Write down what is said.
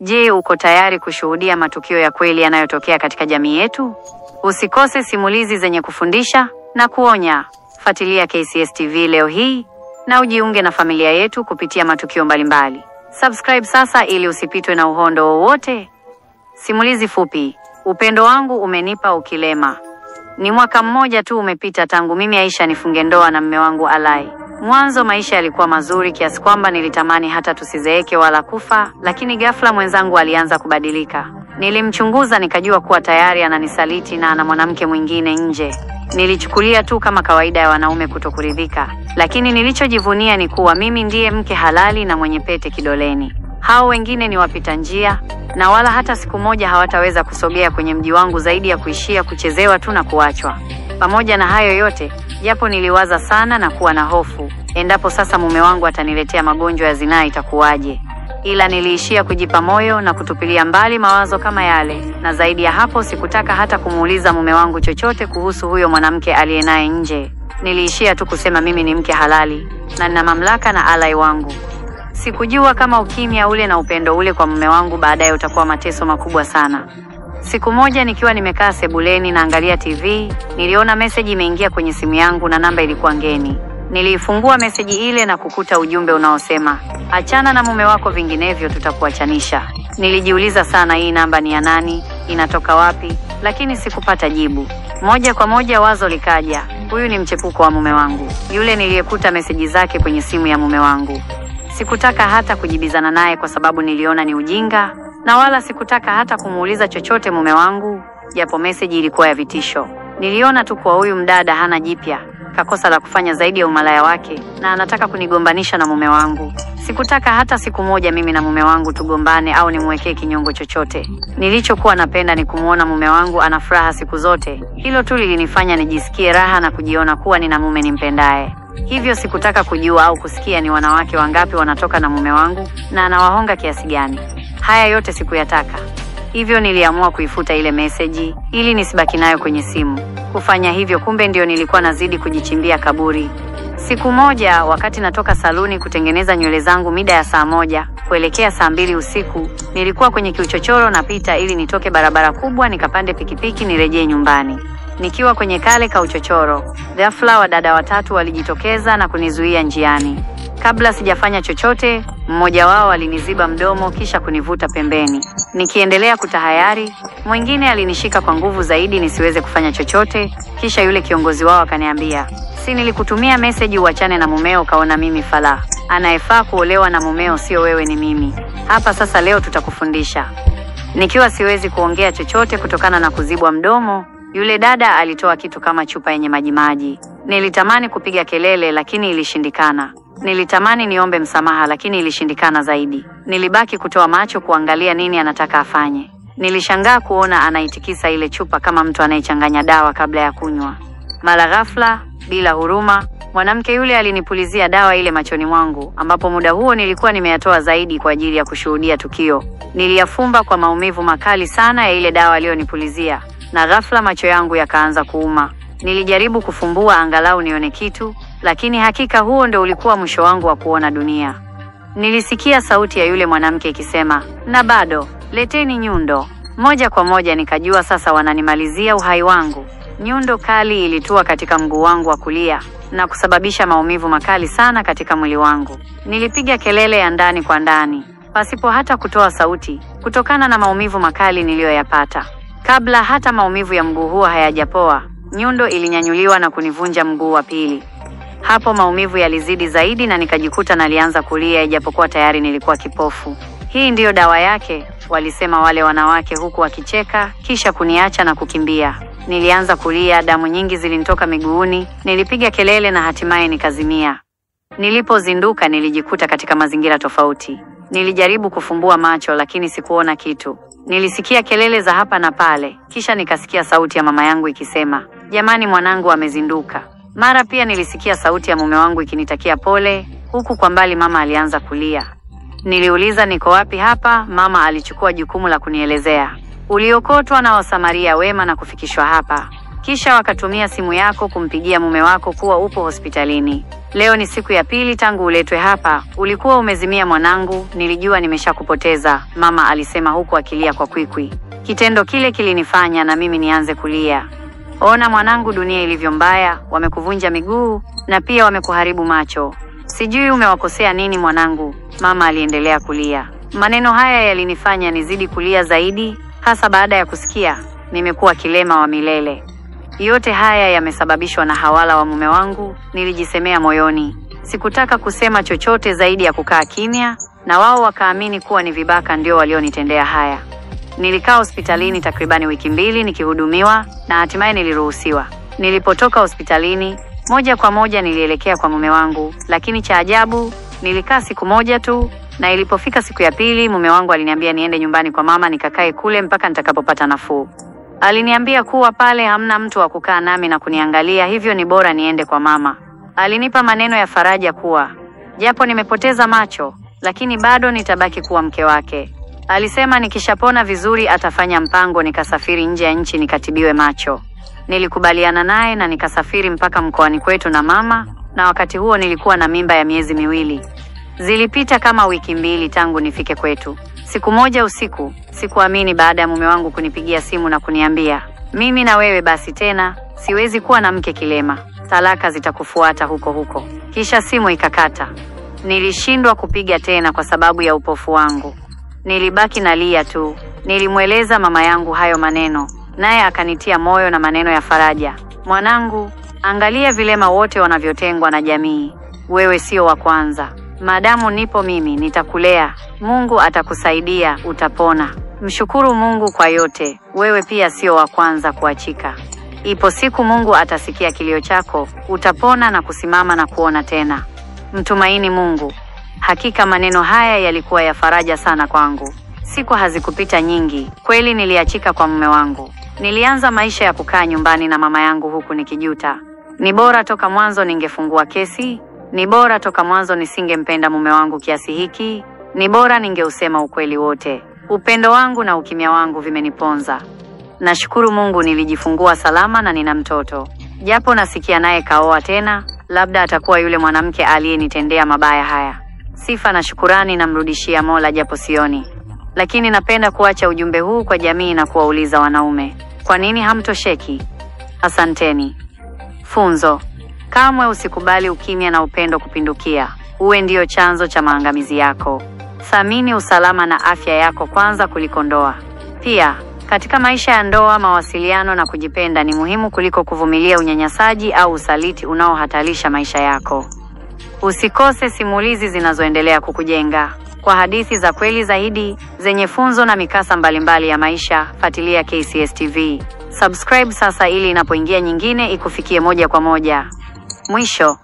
Je, uko tayari kushuhudia matukio ya kweli yanayotokea katika jamii yetu? Usikose simulizi zenye kufundisha na kuonya. Fuatilia KCS TV leo hii na ujiunge na familia yetu kupitia matukio mbalimbali. Subscribe sasa ili usipitwe na uhondo wowote. Simulizi fupi: Upendo wangu umenipa ukilema. Ni mwaka mmoja tu umepita tangu mimi Aisha nifunge ndoa na mme wangu Alai. Mwanzo maisha yalikuwa mazuri kiasi kwamba nilitamani hata tusizeeke wala kufa, lakini ghafla mwenzangu alianza kubadilika. Nilimchunguza nikajua kuwa tayari ananisaliti na ana mwanamke mwingine nje. Nilichukulia tu kama kawaida ya wanaume kutokuridhika, lakini nilichojivunia ni kuwa mimi ndiye mke halali na mwenye pete kidoleni. Hao wengine ni wapita njia na wala hata siku moja hawataweza kusogea kwenye mji wangu zaidi ya kuishia kuchezewa tu na kuachwa. Pamoja na hayo yote, japo niliwaza sana na kuwa na hofu, endapo sasa mume wangu ataniletea magonjwa ya zinaa itakuwaje? Ila niliishia kujipa moyo na kutupilia mbali mawazo kama yale, na zaidi ya hapo sikutaka hata kumuuliza mume wangu chochote kuhusu huyo mwanamke aliye naye nje. Niliishia tu kusema mimi ni mke halali na nina mamlaka na Alai wangu. Sikujua kama ukimya ule na upendo ule kwa mume wangu baadaye utakuwa mateso makubwa sana. Siku moja nikiwa nimekaa sebuleni naangalia TV, niliona meseji imeingia kwenye simu yangu na namba ilikuwa ngeni. Niliifungua meseji ile na kukuta ujumbe unaosema, achana na mume wako vinginevyo tutakuachanisha. Nilijiuliza sana hii namba ni ya nani, inatoka wapi, lakini sikupata jibu. Moja kwa moja wazo likaja, huyu ni mchepuko wa mume wangu, yule niliyekuta meseji zake kwenye simu ya mume wangu. Sikutaka hata kujibizana naye kwa sababu niliona ni ujinga, na wala sikutaka hata kumuuliza chochote mume wangu, japo meseji ilikuwa ya vitisho. Niliona tu kuwa huyu mdada hana jipya, kakosa la kufanya zaidi ya umalaya wake na anataka kunigombanisha na mume wangu. Sikutaka hata siku moja mimi na mume wangu tugombane au nimwekee kinyongo chochote. Nilichokuwa napenda ni kumuona mume wangu ana furaha siku zote. Hilo tu lilinifanya nijisikie raha na kujiona kuwa nina mume nimpendaye. Hivyo sikutaka kujua au kusikia ni wanawake wangapi wanatoka na mume wangu na anawahonga kiasi gani. Haya yote sikuyataka. Hivyo niliamua kuifuta ile meseji ili nisibaki nayo kwenye simu. Kufanya hivyo kumbe ndio nilikuwa nazidi kujichimbia kaburi. Siku moja wakati natoka saluni kutengeneza nywele zangu mida ya 1:00 kuelekea 2:00 usiku, nilikuwa kwenye kiuchochoro napita ili nitoke barabara kubwa nikapande pikipiki nirejee nyumbani. Nikiwa kwenye kale ka uchochoro, ghafla wadada watatu walijitokeza na kunizuia njiani. Kabla sijafanya chochote, mmoja wao aliniziba mdomo kisha kunivuta pembeni. Nikiendelea kutahayari, mwingine alinishika kwa nguvu zaidi nisiweze kufanya chochote, kisha yule kiongozi wao akaniambia, "Si nilikutumia message uachane na mumeo kaona mimi fala. Anayefaa kuolewa na mumeo sio wewe, ni mimi. Hapa sasa leo tutakufundisha." Nikiwa siwezi kuongea chochote kutokana na kuzibwa mdomo, yule dada alitoa kitu kama chupa yenye majimaji. Nilitamani kupiga kelele lakini ilishindikana. Nilitamani niombe msamaha lakini ilishindikana zaidi. Nilibaki kutoa macho kuangalia nini anataka afanye. Nilishangaa kuona anaitikisa ile chupa kama mtu anayechanganya dawa kabla ya kunywa. Mara ghafla, bila huruma, mwanamke yule alinipulizia dawa ile machoni mwangu, ambapo muda huo nilikuwa nimeyatoa zaidi kwa ajili ya kushuhudia tukio. Niliyafumba kwa maumivu makali sana ya ile dawa aliyonipulizia, na ghafla macho yangu yakaanza kuuma. Nilijaribu kufumbua angalau nione kitu, lakini hakika huo ndio ulikuwa mwisho wangu wa kuona dunia. Nilisikia sauti ya yule mwanamke ikisema, "Na bado, leteni nyundo." Moja kwa moja nikajua sasa wananimalizia uhai wangu. Nyundo kali ilitua katika mguu wangu wa kulia na kusababisha maumivu makali sana katika mwili wangu. Nilipiga kelele ya ndani kwa ndani, pasipo hata kutoa sauti, kutokana na maumivu makali niliyoyapata. Kabla hata maumivu ya mguu huo hayajapoa, nyundo ilinyanyuliwa na kunivunja mguu wa pili. Hapo maumivu yalizidi zaidi na nikajikuta nalianza kulia ijapokuwa tayari nilikuwa kipofu. Hii ndiyo dawa yake, walisema wale wanawake huku wakicheka, kisha kuniacha na kukimbia. Nilianza kulia, damu nyingi zilinitoka miguuni, nilipiga kelele na hatimaye nikazimia. Nilipozinduka nilijikuta katika mazingira tofauti. Nilijaribu kufumbua macho lakini sikuona kitu. Nilisikia kelele za hapa na pale, kisha nikasikia sauti ya mama yangu ikisema, "Jamani, mwanangu amezinduka." Mara pia nilisikia sauti ya mume wangu ikinitakia pole, huku kwa mbali mama alianza kulia. Niliuliza niko wapi hapa, mama alichukua jukumu la kunielezea. Uliokotwa na Wasamaria wema na kufikishwa hapa. Kisha wakatumia simu yako kumpigia mume wako kuwa upo hospitalini. Leo ni siku ya pili tangu uletwe hapa. Ulikuwa umezimia mwanangu, nilijua nimeshakupoteza, mama alisema huku akilia kwa kwikwi. Kitendo kile kilinifanya na mimi nianze kulia. Ona mwanangu, dunia ilivyo mbaya, wamekuvunja miguu na pia wamekuharibu macho. Sijui umewakosea nini mwanangu, mama aliendelea kulia. Maneno haya yalinifanya nizidi kulia zaidi, hasa baada ya kusikia nimekuwa kilema wa milele. Yote haya yamesababishwa na hawala wa mume wangu, nilijisemea moyoni. Sikutaka kusema chochote zaidi ya kukaa kimya, na wao wakaamini kuwa ni vibaka ndio walionitendea haya. Nilikaa hospitalini takribani wiki 2 nikihudumiwa na hatimaye niliruhusiwa. Nilipotoka hospitalini, moja kwa moja nilielekea kwa mume wangu, lakini cha ajabu, nilikaa siku moja tu na ilipofika siku ya pili mume wangu aliniambia niende nyumbani kwa mama nikakae kule mpaka nitakapopata nafuu. Aliniambia kuwa pale hamna mtu wa kukaa nami na kuniangalia, hivyo ni bora niende kwa mama. Alinipa maneno ya faraja kuwa japo nimepoteza macho, lakini bado nitabaki kuwa mke wake. Alisema nikishapona vizuri atafanya mpango nikasafiri nje ya nchi nikatibiwe macho. Nilikubaliana naye na nikasafiri mpaka mkoani kwetu na mama, na wakati huo nilikuwa na mimba ya miezi 2. Zilipita kama wiki 2 tangu nifike kwetu. Siku moja usiku, sikuamini baada ya mume wangu kunipigia simu na kuniambia, mimi na wewe basi tena, siwezi kuwa na mke kilema. Talaka zitakufuata huko huko. Kisha simu ikakata. Nilishindwa kupiga tena kwa sababu ya upofu wangu. Nilibaki nalia tu. Nilimweleza mama yangu hayo maneno, naye akanitia moyo na maneno ya faraja. Mwanangu, angalia vilema wote wanavyotengwa na jamii. Wewe sio wa kwanza. Madamu nipo mimi, nitakulea. Mungu atakusaidia, utapona. Mshukuru Mungu kwa yote. Wewe pia sio wa kwanza kuachika. Ipo siku Mungu atasikia kilio chako, utapona na kusimama na kuona tena. Mtumaini Mungu. Hakika maneno haya yalikuwa ya faraja sana kwangu. Siku hazikupita nyingi, kweli niliachika kwa mume wangu. Nilianza maisha ya kukaa nyumbani na mama yangu huku nikijuta. Ni bora toka mwanzo ningefungua kesi, ni bora toka mwanzo nisingempenda mume wangu kiasi hiki, ni bora ningeusema ukweli wote. Upendo wangu na ukimya wangu vimeniponza. Nashukuru Mungu nilijifungua salama na nina mtoto. Japo nasikia naye kaoa tena, labda atakuwa yule mwanamke aliyenitendea mabaya haya. Sifa na shukurani namrudishia Mola japo sioni. Lakini napenda kuacha ujumbe huu kwa jamii na kuwauliza wanaume, kwa nini hamtosheki? Asanteni. Funzo: kamwe usikubali ukimya na upendo kupindukia. Uwe ndiyo chanzo cha maangamizi yako. Thamini usalama na afya yako kwanza kuliko ndoa. Pia, katika maisha ya ndoa, mawasiliano na kujipenda ni muhimu kuliko kuvumilia unyanyasaji au usaliti unaohatarisha maisha yako. Usikose simulizi zinazoendelea kukujenga. Kwa hadithi za kweli zaidi, zenye funzo na mikasa mbalimbali ya maisha, fuatilia KCS TV. Subscribe sasa ili inapoingia nyingine ikufikie moja kwa moja. Mwisho.